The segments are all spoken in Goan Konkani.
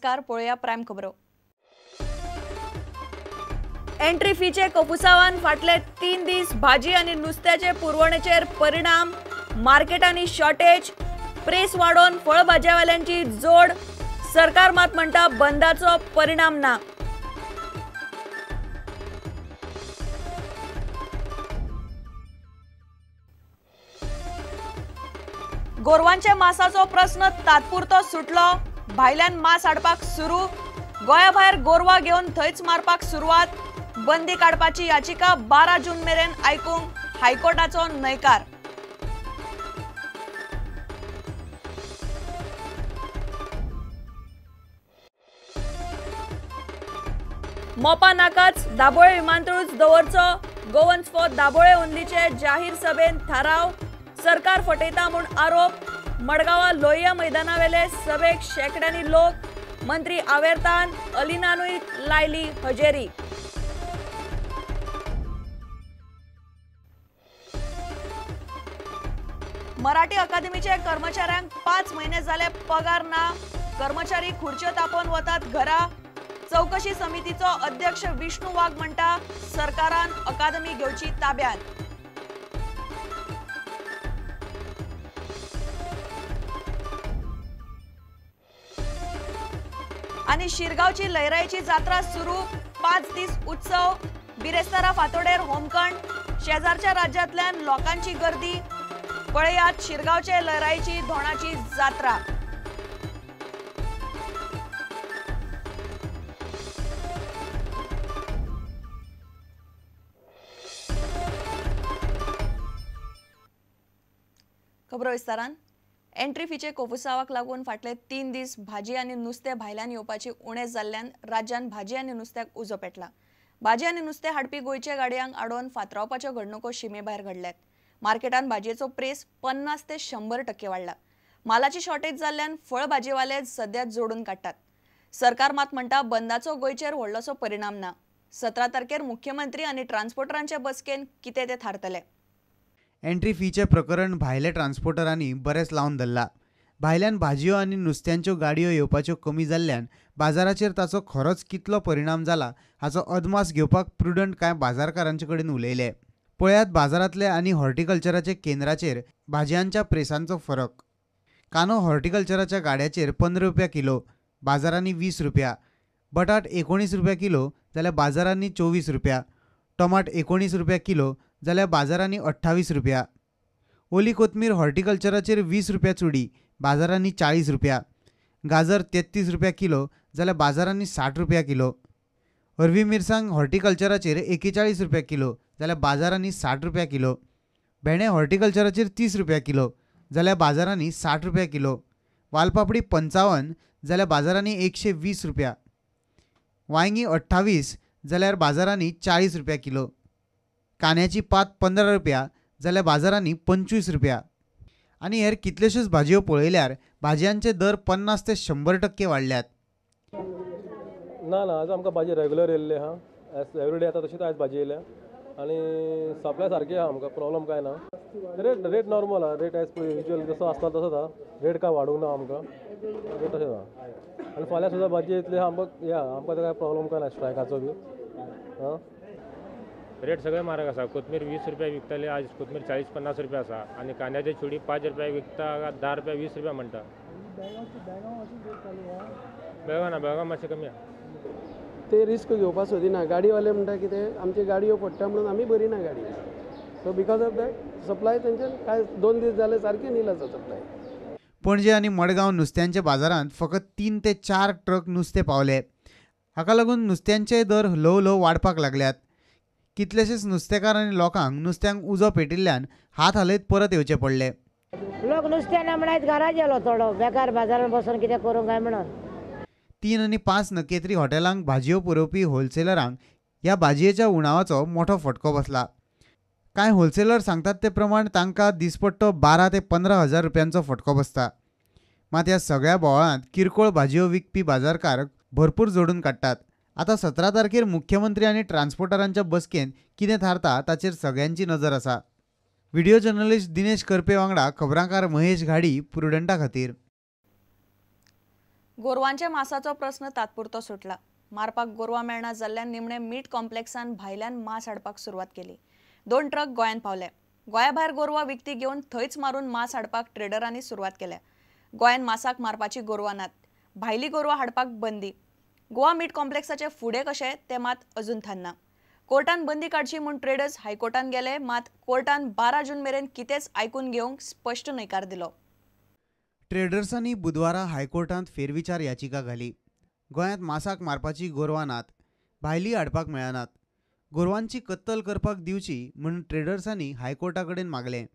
नमस्कार, पळोवया प्रायम खबरो। एंट्री फीचे कोफुसावान फाटले 3 दीस भाजी आनी नुस्त्याचे पुरवणेचेर परिणाम, मार्केटांनी शॉर्टेज, प्रेस वाडोवन फळभाज्यावाल्यांची जोड, सरकार मात म्हणटा बंदाचो परिणाम ना। गोरवांच्या मासाचो प्रस्न तात्पुरतो सुटलो, भायल्यान मांस हाडपाक सुरू, गोंया भायर गोरवां घेवन थंयच मारपाक सुरवात, बंदी काडपाची याचिका 12 जून मेरेन आयकूंक हायकोर्टाचो न्हयकार। मोपा नाकाच दाबोळे विमानतळूच दवरचो, गोवन्स फॉर दाबोळे ओनलीचे जाहीर सभेन थाराव, सरकार फटयता म्हूण आरोप, मडगांवा लोहिया मैदानावेले सभेक शेंकड्यांनी लोक, मंत्री आवेर्तान अलिनानूय लायली हजेरी। मराठी अकादमीचे कर्मचाऱ्यांक 5 म्हयने जाले पगार ना, कर्मचारी खुर्च्यो तापोवन वतात घरा, चौकशी समितीचो अध्यक्ष विष्णू वाघ म्हणटा सरकारान अकादमी घेवची ताब्यात। आनी शिरगांवची लयराईची जात्रा सुरू, 5 दीस उत्सव, बिरेस्तारा फातोडेर होमखण, शेजारच्या राज्यांतल्यान लोकांची गर्दी, पळयात शिरगांवचे लयराईची धोणाची जात्रा। खबरो विस्तारान। एंट्री फीचे कोफुसावाक लागून फाटले 3 दीस भाजी आनी नुस्तें भायल्यान येवपाची उणें जाल्ल्यान राज्यान भाजी आनी नुस्त्याक उजो पेटला। भाजी आनी नुस्तें हाडपी गोंयच्या गाडयांक आडोवन फातरावपाच्यो घडणुको शिमे भायर घडल्यात। मार्केटान भाजयेचो प्रेस 50 ते 100% वाडला। मालाची शॉर्टेज जाल्ल्यान फळ भाजीवाले सद्या जोडून काडटात। सरकार मात म्हणटा बंदाचो गोंयचेर व्हडलोसो परिणाम ना। 17 तारखेर मुख्यमंत्री आनी ट्रान्सपोर्टरांचे बसकेन कितें तें थारतलें। एंट्री फीचें प्रकरण भायले ट्रान्सपोर्टरांनी बरेंच लावन धरला। भायल्यान भाजयो आनी नुस्त्यांच्यो गाडयो येवपाच्यो कमी जाल्ल्यान बाजाराचेर ताचो खरोच कितलो परिणाम जाला हाचो अदमास घेवपाक प्रुडंट कांय बाजारकारांचे कडेन उलयले। पळयात बाजारांतले आनी हॉर्टिकल्चराचे केंद्राचेर भाजयांच्या प्रेसांचो फरक। कांदो हॉर्टिकल्चराच्या गाड्याचेर 15 रुपया किलो, बाजारांनी 20 रुपया, बटाट 19 रुपया किलो जाल्यार बाजारांनी 24 रुपया, टमाट 19 रुपया किलो जाल्यार बाजारांनी 28 रुपया, ओली कोथमीर हॉर्टिकल्चराचेर 20 रुपया चुडी, बाजारांनी 40 रुपया, गाजर 33 रुपया किलो जाल्यार बाजारांनी 60 रुपया किलो, हरवी मिरसांग हॉर्टिकल्चराचेर 41 रुपया किलो जाल्यार बाजारांनी 60 रुपया किलो, भेंडे हॉर्टिकल्चराचेर 30 रुपया किलो जाल्यार बाजारांनी 60 रुपया किलो, वालपापडी 55 जाल्यार बाजारांनी 120 रुपया, वांयगीं 28 जाल्यार बाजारांनी 40 रुपया किलो, कांद्याची पात 15 रुपया जाल्यार बाजारांनी 25 रुपया आनी हेर कितल्योश्योच भाजयो पळयल्यार भाजयांचे दर 50 ते 100% वाडल्यात। ना ना, आज आमकां भाजी रेगुलर येयल्ली आहा, एज एवरीडे येता तशीच आयज भाजी येयल्या आनी सप्लाय सारकी आहा, आमकां प्रॉब्लम कांय ना। रेट रेट नॉर्मल आहा, रेट एज युज्युअल जसो आसता तसोच आहा, रेट कांय वाडूंक ना आमकां, रेट तशेंच आहा। आनी फाल्यां सुद्दां भाजी येतली आहा आमकां, या आमकां कांय प्रॉब्लम कांय ना स्ट्रायकाचो बी। आं, रेट सगळे म्हारग आसा। कोथमीर 20 रुपया विकताले, आज कोथमीर 40-50 रुपया आसा आनी कांद्याची चुडी 5 रुपया विकता, 10 रुपया 20 रुपया म्हणटा। बेळगांव ना, बेळगांव मातशें कमी आसा। ते रिस्क घेवपाक सोदिना, गाडीवाले म्हणटा कितें आमची गाडयो पडटा म्हणून आमी भरिना गाडी, so because of that supply तेंच्यान काय 2 दीस जाले सारकी नील आसा सप्लाय। पणजे आनी मडगांव नुस्त्यांच्या बाजारांत फकत 3 ते 4 ट्रक नुस्तें पावले। हाका लागून नुस्त्यांचे दर ल्हव ल्हव वाडपाक लागल्यात। कितलेशेच नुस्तेकार आनी लोकांक नुस्त्यांक उजो पेटिल्ल्यान हात हालयत परत येवचे पडले। लोक नुस्तें ना म्हणत घरा गेलो थोडो बेकार बाजारांत बसून कितें करूंक काय म्हणून। 3 आनी 5 नखेत्री हॉटेलांक भाजयो पुरोवपी होलसेलरांक ह्या भाजयेच्या उणावाचो मोठो फटको बसला। कांय होलसेलर सांगतात ते प्रमाण तांकां दिसपट्टो 12 ते 15 हजार रुपयांचो फटको बसता। मात ह्या सगळ्या बोवाळांत किरकोळ भाजयो विकपी बाजारकार भरपूर जोडून काडटात। आता 17 तारखेर मुख्यमंत्री आनी ट्रान्सपोर्टरांच्या बसकेंत कितें थारता ताचेर सगळ्यांची नजर आसा। व्हिडिओ जर्नलिस्ट दिनेश करपे वांगडा खबरांकार महेश घाडी, प्रुडंटा खातीर। गोरवांच्या मासाचो प्रस्न तात्पुरतो सुटला. मारपाक गोरवां मेळना जाल्ल्यान निमणे मीट कॉम्प्लेक्सान भायल्यान मांस हाडपाक सुरवात केली. 2 ट्रक गोंयांत पावले. गोंया भायर गोरवां विकती घेवन थंयच मारून मांस हाडपाक ट्रेडरांनी सुरवात केल्या. गोंयांत मासाक मारपाची गोरवां नात, भायली गोरवां हाडपाक बंदी. गोवा मीट कॉम्प्लेक्साचे फुडें कशें तें मात अजून थारना. कोर्टान बंदी काडची म्हूण ट्रेडर्स हायकोर्टान गेले, मात कोर्टान 12 जून मेरेन कितेंच आयकून घेवंक स्पश्ट न्हयकार दिलो. ट्रेडर्सांनी बुधवारा हायकोर्टांत फेरविचार याचिका घाली. गोंयांत मासाक मारपाची गोरवां नात, भायली हाडपाक मेळनात, गोरवांची कत्तल करपाक दिवची म्हूण ट्रेडर्सांनी हायकोर्टा कडेन मागलें.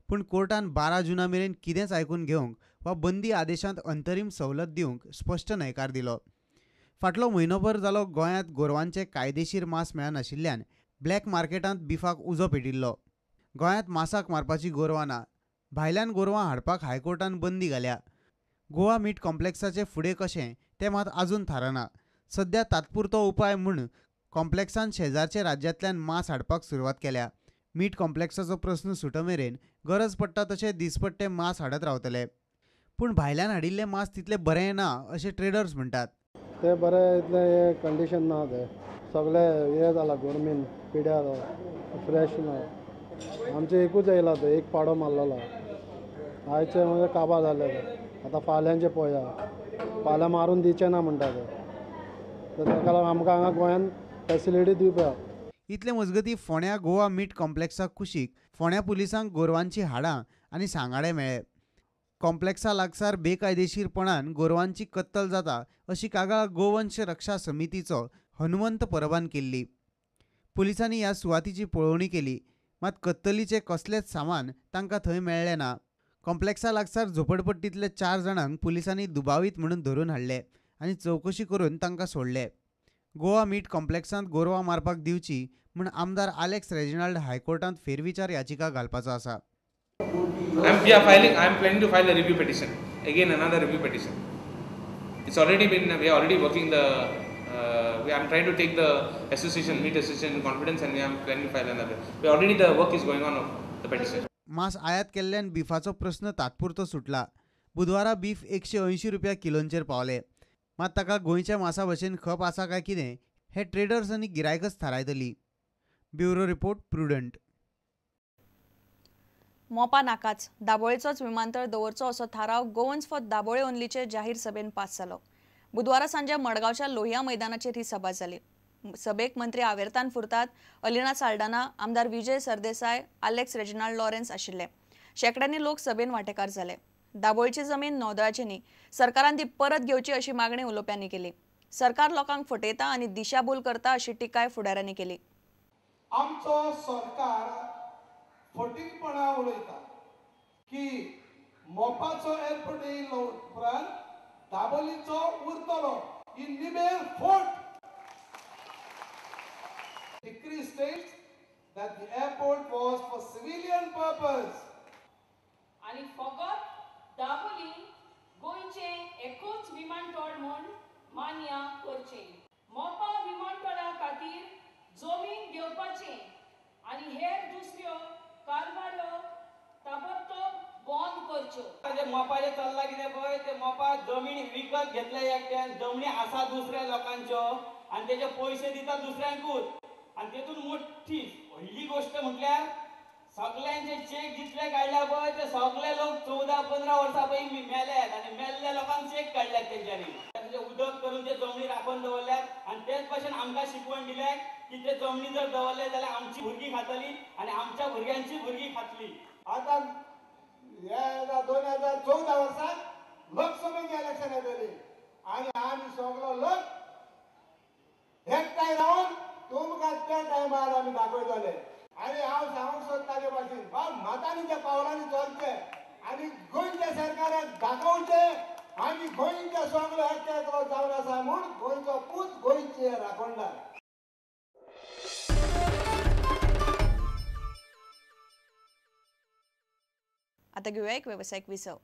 पूण कोर्टान 12 जुना मेरेन कितेंच आयकून घेवंक वा बंदी आदेशांत अंतरीम सवलत दिवंक स्पश्ट न्हयकार दिलो. फाटलो म्हयनोभर जालो गोंयांत गोरवांचें कायदेशीर मांस मेळनाशिल्ल्यान ब्लॅक मार्केटांत बिफाक उजो पेटिल्लो. गोंयांत मासाक मारपाची गोरवां ना, भायल्यान गोरवां हाडपाक हायकोर्टान बंदी घाल्या. गोवा मीट कॉम्प्लेक्साचें फुडें कशें तें मात आजून थारना. सध्या तात्पुरतो उपाय म्हूण कॉम्प्लेक्सान शेजारच्या राज्यांतल्यान मांस हाडपाक सुरवात केल्या. मीट कॉम्प्लेक्साचो प्रस्न सुटमेरेन गरज पडटा तशें दिसपट्टे मांस हाडत रावतले. पूण भायल्यान हाडिल्लें मांस तितलें बरें ना अशें ट्रेडर्स म्हणटात. ते बरें इतलें कंडिशन ना, ते सगळे हें जाला गोरमेंट पिड्यार फ्रेश ना. आमचें एकूच येयला ते एक पाडो मारलेलो, आयचे म्हणजे काबार जाले. आतां फाल्यांचे पळया, फाल्यां मारून दिवचे ना म्हणटा ते, ताका लागून आमकां हांगा गोंयांत फेसिलिटी दिवपाक. इतले मजगती फोंड्या गोवा मीट कॉम्प्लेक्सा कुशीक फोंड्या पुलिसांक गोरवांची हाडां आनी सांगाडे मेळ्ळे. कॉम्प्लेक्सा लागसार बेकायदेशीरपणान गोरवांची कत्तल जाता अशी कागाळ गोवंश रक्षा समितीचो हनुमंत परबान केल्ली. पुलिसांनी ह्या सुवातीची पळोवणी केली, मात कत्तलीचें कसलेंच सामान तांकां थंय मेळ्ळें ना. कॉम्प्लेक्सा लागसार झोपडपट्टींतले 4 जाणांक पुलिसांनी दुबावीत म्हणून धरून हाडले आनी चवकशी करून तांकां सोडले. गोवा मीट कॉम्प्लेक्सांत गोरवां मारपाक दिवची म्हूण आमदार आलेक्स रेजिनाल्ड हायकोर्टांत फेरविचार याचिका घालपाचो आसा. I am planning to file a review petition. Again, another review petition. It's already been, we are already working the, I am trying to take the association, meat association in confidence, and we are planning to file another. We already the work is going on of the petition. मांस आयात केल्ल्यान बिफाचो प्रस्न तात्पुरतो सुटला. बुधवारा बीफ 180 रुपया किलोंचेर पावले. मात ताका गोंयच्या मासा भशेन खप आसा काय कितें हे ट्रेडर्स आनी गिरायकच थारायतली. Bureau report, Prudent. Mopa नाकाच, दाबोळेचोच विमानतळ दवरचो असो थाराव गोवन्स फॉर दाबोळे ओनलीचे जाहीर सभेन पास जालो. बुधवारा सांजे मडगांवच्या लोहिया मैदानाचेर ही सभा जाली. सभेक मंत्री आवेरतान फुर्ताद, अलिना साल्डाना, आमदार Vijay Sardesai, Alex Reginald Lawrence आशिल्ले. शेंकड्यांनी लोक सभेन वांटेकार जाले. दाबोळची जमीन नौदळाची न्ही, सरकारान ती परत घेवची अशी मागणी उलोवप्यांनी केली. सरकार लोकांक फटयता आनी दिशाभूल करता अशी टिकाय फुडाऱ्यांनी केली. आमचो सरकार फटींगपणा उलयता की मोपाचो एअरपोर्ट येयलो उपरांत दाबोलीचो उरतलो, ही निमेर फोट. Decree states that the airport was for civilian purpose. आनी फकत दाबोली गोंयचें एकूच विमानतळ म्हूण मान्य करचें. मोपा विमानतळा खातीर जमीन घेवपाचें आनी हेर दुसऱ्यो कारवायो ताबडतोब बंद करच्यो. मोपाचें चल्लां कितें पळय, ते मोपा जमीन विकत घेतल्या एकट्यान, जमनी आसा दुसऱ्या लोकांच्यो आनी तेजे पयशे दिता दुसऱ्यांकूच. आनी तेतून मोठी व्हडली गोश्ट म्हटल्यार सगल्यांचे चेक जितले काडल्या पळय ते सगळे लोक 14-15 वर्सां पयलीं मेल्यात आनी मेल्ल्या लोकांक चेक काडल्यात तेंच्यांनी. तेंचे उदक करून ते जमनी राखून दवरल्यात आनी तेच भशेन आमकां शिकवण दिल्या की ते जमनी जर दवरले जाल्यार आमची भुरगीं खातली आनी आमच्या भुरग्यांची भुरगीं खातली. आतां 2014 वर्साक लोकसभेचें इलेक्शन येतली आनी आमी सगलो लोक एकठांय रावन तुमकां त्या टायमार आमी दाखयतले. आनी हांव सांगूंक सोदता ते भाशेन बाब मतांनी त्या पावलांनी चलचें आनी गोंयच्या सरकाराक दाखोवचें आमी गोंयच्या सगलो एकलो जावन आसा म्हूण गोंयचो पूत गोंयचे राखणदार. आता घेऊया एक व्यावसायिक विसव.